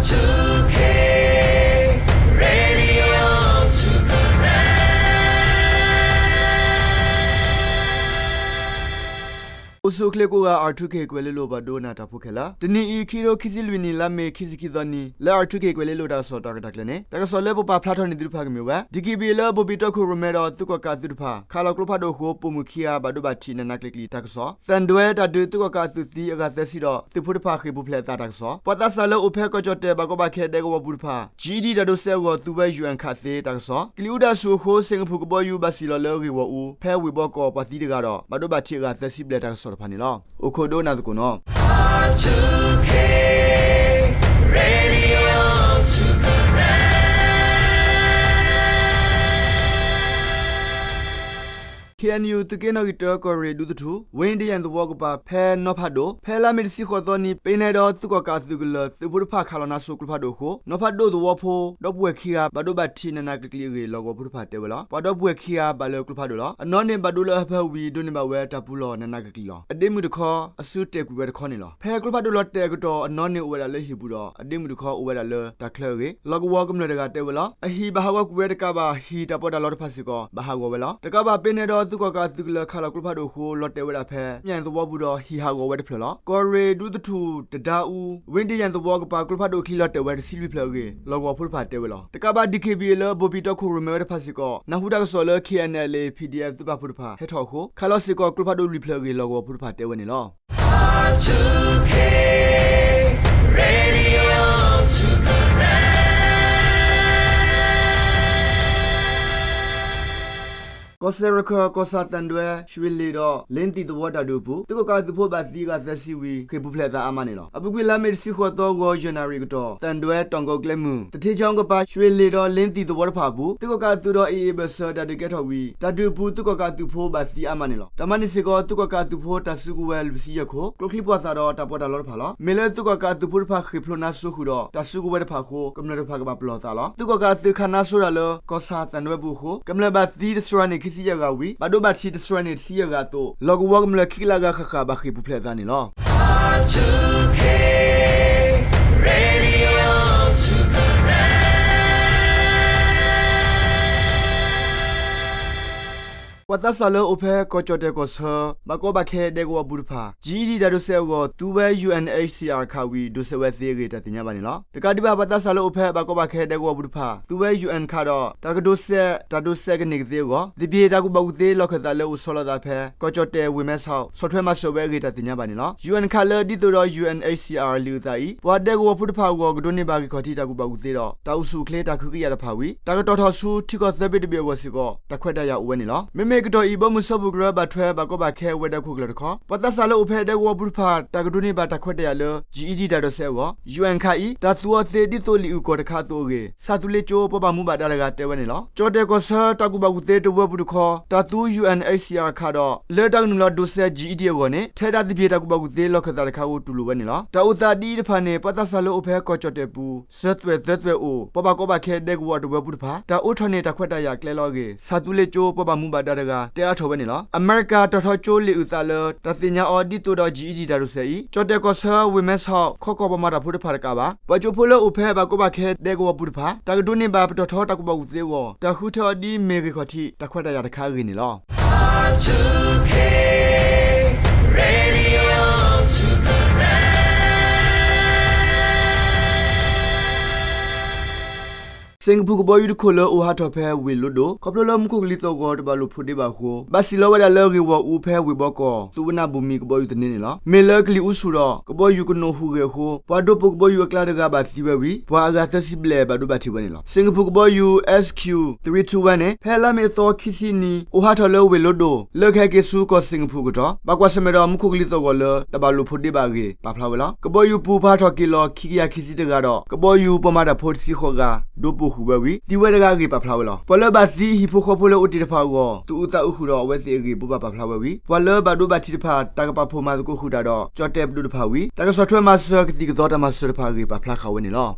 အိၣ်ဆူၣ်အိၣ်ချ့ကိးဂၤ R two K ကွဲၤလ့လိၤ ပှၤဒိကနၣ်တၢ်ဖိခဲလၢာ်, တနံၤအံၤ ခံကထိခံဆံလွံၢ်နံၣ် လါမ့ၤ ခံဆံခံသီနံၤ လၢ R two K ကွဲၤလ့လိၤတၢ်ကစီၣ်တၢ်ရဲၣ်တၢ်ကျဲၤန့ၣ် တၢ်ကစီၣ်လၢပပာ်ဖျါထီၣ်န့ၢ်သုတဖၣ်ကမ့ၢ်ဝဲ ဒံကံၣ်ဘံၣ်လၢဘိၣ်ဘံၣ်တီခိၣ်ရိၣ်မဲဒီးသုးကီၣ်ကးအသုးတဖၣ် ခးလီၤကျိဖးဒိၣ်အဃိ ပိာ်မုၣ်ခံဂၤဘၣ်ဒိဘၣ်ထံးနးနးကျံၤကျံၤတၢ်ကစီၣ်, သၣ်ဒွဲတၢ်ဒုးသုးကီၣ်ကးအသုးသံအဂၤသၢဆံဒီး သုးဖိတဖၣ်ဃ့ၢ်ပူၤဖျဲးအသးတၢ်ကစီၣ်, ပှၤသးစၢ်လၢအိၣ်ဖဲကီၢ်ကၠီၣ်တဲၣ်ဘၣ်ကီဘၣ်ခဲဒဲကဝီၤပူၤတဖၣ် G E D တၢ်ဒိးစဲးအဂီၢ် သူဝဲ UN ခးသ့တၢ်ကစီၣ်, ကလံၤအူတၢ်ဆူၣ်အဃိ စ့ၣ်ကဖိၣ်ကဘီယူၤဘၣ်စံၣ်လီၤလၢဂ့ၢ်ဂီၢ်အူ ဖဲဝ့ၢ်ဘီကီၢ်ပှၤသံတဂၤဒီး ဘၣ်ဒိဘၣ်ထံးအဂၤသၢဆံဘျဲၣ်တၢ်ကစီၣ်တဖၣ်န့ၣ်လီၤ. အိၣ်ခိးဒိကနၣ်သကိးနီၤ. K N U သုးက့နီၣ်ဂံၢ်တၢ ကီၢ်ရ့ၣ်ဒူသထူၣ် ဝ့ၣ်ဒယၣ်သဝီကပၤ ဖဲနီဖးဒိၣ် ဖဲလါမ့ၤတဆံဃိးသီနံၤ ပ့ၤနဲၣ်ဒီးသုးကီၣ်ကးအသုးကလၢၤ သုးဖိတဖၣ်ခးလီၤနါစိၤကျိဖးဒိၣ်အဃိ နီဖးဒိၣ်သဝီဖိ ဒီပုၢ်ဝဲၢ်ခံဂၤ ဘၣ်ဒိဘၣ်ထံးနးနးကျံၤကျံၤအဂ့ၢ် လီၢ်ကဝီၤဖိတဖၣ်တဲဝဲလီၤ. ပှၤဒီပုၢ်ဝဲၢ်ခံဂၤဘၣ်လၢကျိဖးဒိၣ်လီၤ. အနီၢ်န့ၣ်ဘၣ်ဒိလၢအဟၢဖၢဝံၤ ဒိးန့ၢ်ဘၣ်ဝဲတၢ်ပူၤလီၢ်နးနးကျံၤကျံၤလီၤ. အဒ့မုၣ်တခီ အစုတဲာ်ကွံာ်ဝဲတခီန့ၣ်လီၤ. ဖဲကျိဖးဒိၣ်လီၤတဲာ်အကတီၢ် အနီၢ်န့ၣ်အိၣ်ဝဲဒၣ်လၢဟံၣ်ပူၤဒီး အဒ့မုၣ်တခီအိၣ်ဝဲဒၣ်လၢတၢ်ချၢအဂ့ၢ် လီၢ်ကဝီၤကမျၢၢ်တဂၤတဲဝဲလီၤ. အဟံၣ်ဘၣ်ဟးဂီၤကွံာ်ဝဲတကးဘၣ် ဟံၣ်တၢ်ပီးတၢ်လီတဖၣ်စ့ၢ်ကီး ဘၣ်ဟးဂီၤဝဲလီၤ. တကးဘၣ်ပ့ၤနဲၣ်ဒီးသုးကီၣ်ကးအသုးကလၢၤ ခးလီၤကျိဖးဒိၣ်အဃိ လီၤတဲာ်ဝဲဒၣ်ဖဲ ယၣ်သဝီပူၤဒီး ဟံၣ်ဟးဂီၤဝဲတဖျၢၣ်လီၤ. ကီၢ်ရ့ၣ်ဒူသထူၣ် တဒါအူ ဝ့ၣ်ဒယၣ်သဝီကပၤ ကျိဖးဒိၣ်ချံလီၤတဲာ်ဝဲတဆံလွံၢ်ဖျၢၣ်အဂ့ၢ် လီၢ်ကဝီၤဖိတဖၣ်တဲဝဲလီၤ. တကးဘၣ် ဒံကံၣ်ဘံၣ်လၢဘိၣ်ဘံၣ်တီခိၣ်ရိၣ်မဲဝဲတဖၣ်စ့ၢ်ကီး နၢ်ဟူတၢ်ကစီၣ်လၢ K N L A P D F သုးပာ်ဖှိၣ်တဖၣ်ဟဲထီၣ်အဃိ ခးလီၤစ့ၢ်ကီးကျိဖးဒိၣ်လွံၢ်ဖျၢၣ်အဂ့ၢ် လီၢ်ကဝီၤဖိတဖၣ်တဲဝဲန့ၣ်လီၤ. ကီၢ်စဲၣ်ရခၢၣ် ကီၢ်ဆၣ်သၣ်ဒွဲ ရွှေလီၤဒီး လ့သံၣ်သဝီတၢ်ဒုးအပူၤ သုးကီၣ်ကးအသုးဖိဘၣ်သံအဂၤသၢဆံဝံၤ ဃ့ၢ်ပူၤဖျဲးအသးအါမးန့ၣ်လီၤ. အပူၤကွံာ်လါမ့ၤတဆံဃိးသီ ဂီၤယဲၢ်နၣ်ရံၣ်အကတီၢ် သၣ်ဒွဲ တီၣ်ကီၢ်ကျဲမုၢ် သထ့ကၠီကပၤ ရွှေလီၤဒီး လ့သံၣ်သဝီတဖၣ်အပူၤ သုးကီၣ်ကးအသုးဒီး A A ဘၢၣ်စၢၤ တၢ်ဒုးကဲထီၣ်ဝံၤ တၢ်ဒုးအပူၤ သုးကီၣ်ကးအသုးဖိဘၣ်သံအါမးန့ၣ်လီၤ. တၢ်မၤန့ၢ်စ့ၢ်ကီး သုးကီၣ်ကးအသုးဖိတၢ်စုကဝဲၤလွံၢ်ဆံယဲၢ်ခိၣ် ကျိချံပှာ်သၣ်ဒီးတၢ်ပီးတၢ်လီတဖၣ်လီၤ. မ့ၢ်လၢသုးကီၣ်ကးအသုးဖိတဖၣ်ဃ့ၢ်ဖျိနါစိဃုာ်ဒီး တၢ်စုကဝဲၤတဖၣ်အဃိ ကမျၢၢ်တဖၣ်ကဘၣ်ပလီၢ်သးလီၤ. သုးကီၣ်ကးအသုးခးနါစိတၢ်လၢ ကီၢ်ဆၣ်သၣ်ဒွဲပူၤအဃိ ကမျၢၢ်ဘၣ်သံတစှၤန့ၢ်ခံဆံယဲၢ်ဂၤဝံၤ ဘၣ်ဒိဘၣ်ထံးတစှၤန့ၢ်တဆံယဲၢ်ဂၤအသိး လီၢ်ကဝီၤကမျၢၢ်ခံကလးဂၤဃၣ်ဃၣ် ဘၣ်ဃ့ၢ်ပူၤဖျဲးအသးန့ၣ်လီၤ. ပှၤသးစၢ်လၢအိၣ်ဖဲကီၢ်ကၠီၣ်တဲၣ်ကီၢ်ဆၢ ဘၣ်ကီဘၣ်ခဲဒဲကဝီၤပူၤတဖၣ် G E D တၢ်ဒိးစဲးအဂီၢ် သူဝဲ U N H C R ခးဝံၤ ဒိးစဲးဝဲသ့အဂ့ၢ် တၢ်သ့ၣ်ညါဘၣ်န့ၣ်လီၤ. တကးဒံးဘၣ် ပှၤသးစၢ်လၢအိၣ်ဖဲဘၣ်ကီဘၣ်ခဲဒဲကဝီၤပူၤတဖၣ် သူဝဲ U N ခးဒီး တၢ်ကဒိးစဲး တၢ်ဒိးစဲးကန့ၢ်ကသ့အဂီၢ် သဘျ့တၢ်ကူၣ်ဘၣ်ကူၣ်သ့လီၢ်ခၢၣ်သးလၢအိၣ်ဆီလီၤသးဖဲ ကီၢ်ကၠီၣ်တဲၣ်ဝ့ၢ်မဲဆီး ဆီၣ်ထွဲမၤစၢၤဝဲအဂ့ၢ် တၢ်သ့ၣ်ညါဘၣ်န့ၣ်လီၤ. U N ခးလၢဒ်သိးဒီး U N H C R လံာ်အုၣ်သးအံၤ ပှၤဒဲကဝီၤဖိတဖၣ်အဂီၢ် ကဒိးန့ၢ်ဘၣ်ဂ့ၢ်ခီၣ်ထံးတၢ်ကူၣ်ဘၣ်ကူၣ်သ့ဒီး တၢ်အိၣ်ဆူၣ်အိၣ်ချ့တၢ်ခုကယာ်တဖၣ်ဝံၤ တၢ်ကတီၤထီၣ်ဆူထံကီၢ်သၢဘ့ၣ်တဘ့ၣ်အဂီၢ်စ့ၢ်ကီး တၢ်ခွဲးတၢ်ယာ်အိၣ်ဝဲန့ၣ်လီၤ. မ့မ့ၢ်ကတီၢ်အံၤ ဘီမုၢ်စၢဖှိၣ်ကရၢဘၣ်ထွဲဘၣ်ကီဘၣ်ခဲဝဲၤဒၢးခိၣ်ကျၢၢ်တခီ ပှၤသးစၢ်လၢအိၣ်ဖဲဒဲကဝီၤပူၤတဖၣ် တၢ်ကဒိးန့ၢ်ဘၣ်တၢ်ခွဲးတၢ်ယာ်လၢ G E D တၢ်ဒိးစဲးအဂီၢ် U N ခးအံၤ တၢ်သူအီၤသ့ဒ်သိးလံာ်အုၣ်ကီၢ်တခါအသိးအဂ့ၢ် ဆၣ်သူလ့ၣ်ကၠိပှၤဘၣ်မူဘၣ်ဒါတဂၤတဲဝဲန့ၣ်လီၤ. ကၠီၣ်တဲၣ်ကီၢ်ဆၢတၢ်ကူၣ်ဘၣ်ကူၣ်သ့တဝၢပူၤတခီ တၢ်သူ U N H C R ခးဒီး လၢတၢ်ကနုာ်လီၤဒိးစဲး G E D အဂီၢ်န့ၣ် ထဲဒၣ်သဘျ့တၢ်ကူၣ်ဘၣ်ကူၣ်သ့လီၢ်ခၢၣ်သးတခါအအိၣ်တူၢ်လိာ်ဝဲန့ၣ်လီၤ. တၢ်အိၣ်သးဒ်အံၤတဖၣ်န့ၣ် ပှၤသးစၢ်လၢအိၣ်ဖဲကီၢ်ကၠီၣ်တဲၣ်ပူၤ စၢၤသွဲၣ်သၢသွဲၣ်အိၣ် ပှၤဘၣ်ကီဘၣ်ခဲဒဲကဝီၤတဝၢပူၤတဖၣ် တၢ်အိးထီၣ်န့ၢ်တၢ်ခွဲးတၢ်ယာ်ကျဲလီၤအဂ့ၢ် ဆၣ်သူလ့ၣ်ကၠိပှၤဘၣ်မူဘၣ်ဒါတဂၤ တဲအါထီၣ်ဝဲန့ၣ်လီၤ. အမဲရကၤတီၣ်ထီကၠိလံာ်အုၣ်သးလၢ တၢ်သ့ၣ်ညါအီၤဒ်သိးဒီး G E D တၢ်ဒိးစဲးအံၤ ကၠီၣ်တဲၣ်ကီၢ်ဆၢ ဝ့ၢ်မဲဆီး ခီကီၢ်ပှၤမၤတၢ်ဖိတဖၣ်တကးဘၣ် ပှၤကၠိဖိလၢအိၣ်ဖဲဘၣ်ကီဘၣ်ခဲဒဲကဝီၤပူၤတဖၣ် တၢ်ကဒိးန့ၢ်ဘၣ်ပတီၢ်ထီတၢ်ကူၣ်ဘၣ်ကူၣ်သ့အဂီၢ် တၢ်ဃုထၢအီၤဒ်မ့ၢ်ဂ့ၢ်ခီၣ်ထံး တၢ်ခွဲးတၢ်ယာ်တခါအဂ့ၢ်န့ၣ်လီၤ. စ့ၣ်ကဖိၣ်ကဘီယူၤတခိၣ်လၢအိၣ်ဟးထီၣ်ဖဲဝ့ၢ်လိဒိၣ် ခီဖျိလၢမူခိၣ်ကလံၤသီၣ်ဂီၤတဘၣ်လိာ်ဖိးဒ့ဘၣ်အဃိ ဘၣ်စံၣ်လီၤဝဲဒၣ်လၢဂ့ၢ်ဂီၢ်အူဖဲဝ့ၢ်ဘီကီၢ် သုးဝနၢ်ဘိၣ်မံၤကဘီယူၤသန့န့ၣ်လီၤ. မ့ၢ်လၢကလံၤအူဆူၣ်ဒီး ကဘီယူၤကနိးဟူးဂဲၤအဃိ ပှၤဒိးပိာ်ကဘီယူၤအကျါတဂၤဘၣ်သံဝဲဝံၤ ပှၤအဂၤသၢဆံဘျဲၣ်ဘၣ်ဒိဘၣ်ထံးဝဲန့ၣ်လီၤ. စ့ၣ်ကဖိၣ်ကဘီယူၤ S Q three two one န့ၣ် ဖဲလါမ့ၤအသီခံဆံနံၤ အိၣ်ဟးထီၣ်လၢဝ့ၢ်လိဒိၣ် လၢကဟဲက့ၤဆူကီၢ်စ့ၣ်ကဖိၣ်အကတီၢ် ဘၣ်ကွၢ်ဆၢၣ်မဲာ်ဒီးမူခိၣ်ကလံၤသီၣ်ဂီၤလၢ တဘၣ်လိာ်ဖိးဒ့ဘၣ်အဂ့ၢ် ပာ်ဖျါဝဲလီၤ. ကဘီယူၤပူၤပှၤဟးထီၣ်က့ၤလီၤ ခံကယၤခံဆံတဂၤဒီး ကဘီယူၤပှၤမၤတၢ်ဖိတဆံဃိးဂၤ ဒိးပိာ်ဃုာ်ဝဲဝံၤ သံဝဲတဂၤအဂ့ၢ်ပာ်ဖျါဝဲလီၤ. ပှၤလၢဘၣ်သံအဟံၣ်ဖိဃီဖိလၢအိၣ်တ့ၢ်တဖၣ်အဂီၢ် သူၣ်အုးသးအုးဃုာ်ဒီးအဝဲသ့ၣ်အဂ့ၢ် ဘိးဘၣ်ပာ်ဖျါဝဲဝံၤ ပှၤလၢဘၣ်ဒိဘၣ်ထံးတဖၣ် တၢ်ကပာ်ဖှိၣ်မၤသကိးဃုာ်တၢ်ဒီး ကၠီၣ်တဲၣ်ပဒိၣ်တဖၣ်ဝံၤ တၢ်ကဆီၣ်ထွဲမၤစၢၤကသံၣ်ကသီတၢ်မၤစၢၤတဖၣ်အဂ့ၢ် ပာ်ဖျါဃာ်ဝဲန့ၣ်လီၤ.